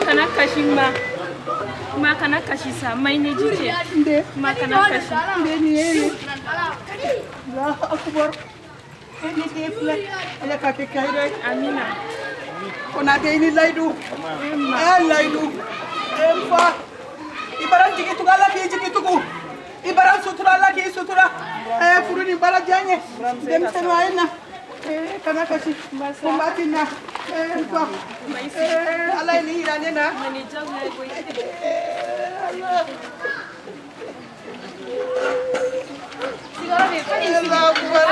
Kana kasi ma. Ma kana kasi sa mai ne jice. Ma kana kasi. Nde ni ye. Allahu akbar. Ni de fila. Ala ka kɛ kayira ye. Amina. Konate ni layidu. Eh layidu. Eh n fa. I bara jigi tugu Ala k'i jigi tugu. I bara sutura Ala k'i sutura. Eh furu ni bara diya n ye. Denmisɛnninw a ye na. Eh kana kasi. Ko n b'a ti na. Eh n fa. Eh Ala ye nin yira ne na. Eh Ala. Allahu akbar.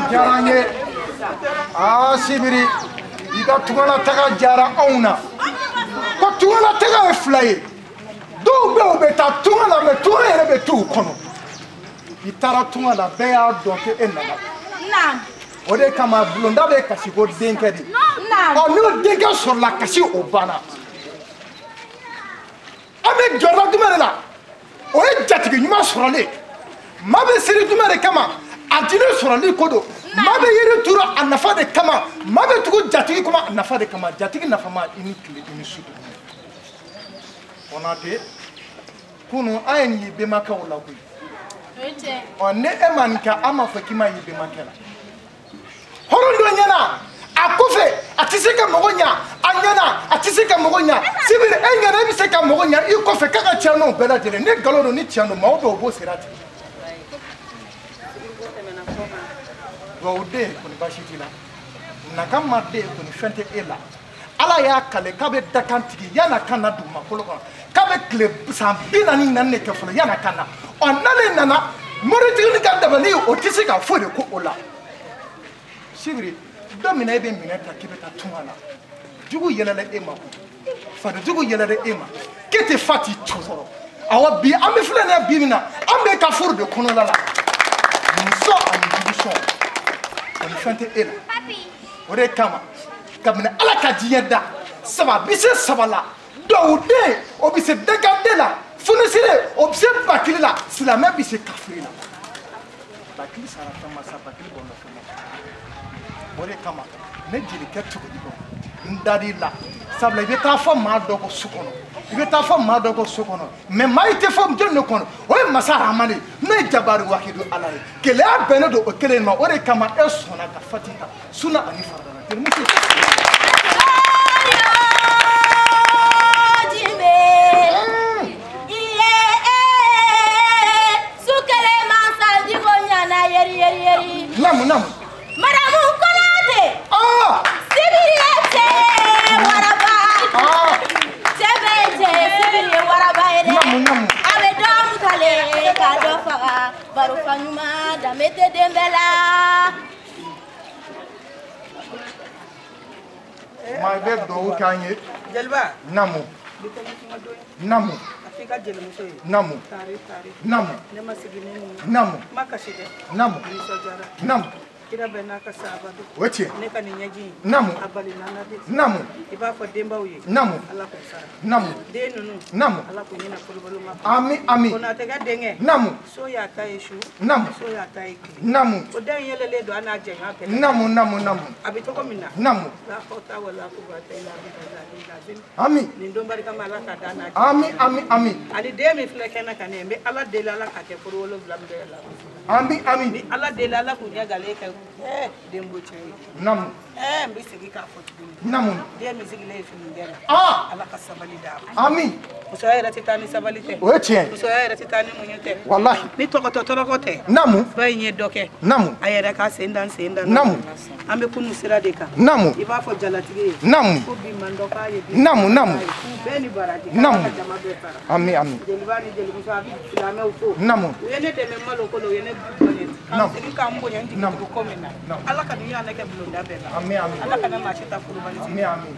Diyara n ye. Aa Sibiri, i ka tungalataga diyara anw na. Ko tungalataga ye fila ye. Dɔw bɛ yen u bɛ taa tunga la mɛ tunga yɛrɛ bɛ t'u kɔnɔ. I taara tunga la bɛɛ y'a dɔn k'e nana. O de kama bulonda bɛ kasi ko denkɛ de. Ɔ n'o denkɛ sɔrɔla kasi o banna. An bɛ jɔyɔrɔ jumɛn de la? O ye jatigi ɲuman sɔrɔlen. Maa bɛ siri jumɛn de kama? A jiri sɔrɔli ko don. Maa bɛ yiri turu a nafa de kama. Maa bɛ tugu jatigi kama a nafa de kama. Jatigi nafama i ni tile i ni su. Konate, kunun an ye nin ye bɛnbakɛw la koyi. Ɔ ni e ma nin kɛ an m'a fɔ k'i ma ye bɛnbakɛ la. Hɔrɔn dɔ ɲɛna a kɔfɛ a tɛ se ka mɔgɔ ɲa, a ɲɛna a tɛ se ka mɔgɔ ɲa. Sibiri e ɲɛna e bɛ se ka mɔgɔ ɲa i kɔfɛ k'a ka ca n'o bɛɛ lajɛlen. Ni nkalon don ni tiɲɛ don maaw bɛ o b'o sira tigɛ. Duwawu den kɔni baasi t'i la, nakan ma den kɔni fɛn tɛ e la. Ala y'a kale k'a bɛ dakan tigi yan'a ka na dugumakolo kɔnɔ, k'a bɛ tile san 44 de kɛ fɔlɔ yan'a ka na. Ɔ n'ale nana moritigi ka dabali o tɛ se ka foyi de ko o la. Sibiri don min na e bɛ minɛn ta k'i bɛ taa tunga la, jugu yɛlɛla e ma koyi, fadenjugu yɛlɛla e ma, k'e tɛ fa t'i cɔsɔrɔ. Awɔ bi an bɛ filɛ nin ye bi min na, an bɛ ka furu de kɔnɔna la. Muso ani jugu sɔn. Kɔni fɛn tɛ e la. O de kama kabini Ala ka diɲɛ da saba bɛ se saba la, dɔwden o bɛ se dagaden la, funisire o bɛ se bakili la, silamɛ bɛ se kafiri la. Bakili sara fɛn ma sa, bakili bɔnna fɛn ma. O de kama ne jelikɛ tuguni kɔ n dar'i la, sabula i bɛ taa fɔ maa dɔ kɔ so kɔnɔ, i bɛ taa fɔ maa dɔ kɔ so kɔnɔ, mɛ maa i tɛ fɔ jɔn de kɔnɔ, o ye masa Rahamani n'o ye Jabari Wahidu Ala ye. Gɛlɛya bɛnnen don o kelen ma, o de kama e sɔnna ka fati ta suna ani farida la. Jelimuso. Namu namu. Maramu Konate. Ah. Sibiri ye cɛ waraba. Ah. Cɛ bɛ cɛ Sibiri ye waraba ye dɛ. Namu namu. A bɛ dɔ mutale ka dɔ faga. Baro fa ɲuman danbe tɛ den bɛɛ la. Maa i bɛ duwawu k'an ye. Jeliba. Namu. Bi tɛ kuma don ye. Namu. A f'i ka jelimuso ye. Namu. Tare tare. Namu. Ne ma sigi ni nin ye. Namu. Ma kasi dɛ. Namu. Nisɔndiyara. Namu. Kira bɛ n'a ka sahaba don. O ye tiɲɛ. Ne ka nin ɲɛji in. Namu. A bali nana de. Namu. I b'a fɔ denbaw ye. Namu. Ala k'u sara. Namu. Den ninnu. Namu. Ala k'u ɲinɛ kolobolo ma. Ami ami. Konatɛ ka denkɛ. Namu. So y'a ta ye su. Namu. So y'a ta ye tile. Namu. O den yɛlɛlen don a n'a jɛɲɔgɔn bɛɛ. Namu namu namu. A bɛ cogo min na. Namu. La hawla wala quwwata illa billahi. Ami. Nin don barika ma Ala k'a d'a n'a jɛ. Ami ami ami. Ani den min filɛ kɛnɛ kan nin ye, n bɛ Ala deli Ala k'a kɛ furu 7 min bɛ la. Ami ami. Ni Ala deli Ala k'u ɲɛ gale kɛ den bo cɛ ye. Namu. N bɛ segin k'a fɔ tuguni. Namu. Den min sigilen ye finijɛ la. Ah. Ala ka sabali d'a ma. Ami. Musoya yɛrɛ tɛ taa ni sabali tɛ. O ye tiɲɛ ye. Musoya yɛrɛ tɛ taa ni muɲu tɛ. Walahi. Ni tɔgɔtɔ tɔrɔkɔ tɛ. Namu. Ba in ye dɔ kɛ. Namu. A yɛrɛ ka sen da n sen da. Namu. An bɛ kunu sira de kan. Namu. I b'a fɔ jalatigi ye. Namu. Ko bi man dɔ k'a ye bi. Namu namu. K'u bɛɛ ni baraji. Namu. K'Ala ka jama bɛɛ fara. Ami ami. Jeliba ni jelimuso a bɛ silamɛw fo. Namu. U ye ne dɛmɛ malo ko la, u ye ne dɔn. Ka segin k'an bonya n jigi tugu ko min na. Ala ka nin ɲɔgɔnna kɛ bulonda bɛɛ la. Ami ami. Ala kana maa si ta kulubali. Ami ami.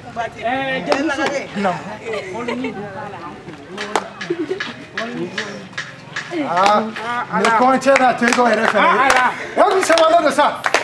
Kunbati. Jelimuso. Naam. Ah, ne kɔn cɛ n'a terikɛw yɛrɛ fɛnɛ ye. O dun sɛbɛnnen don sa.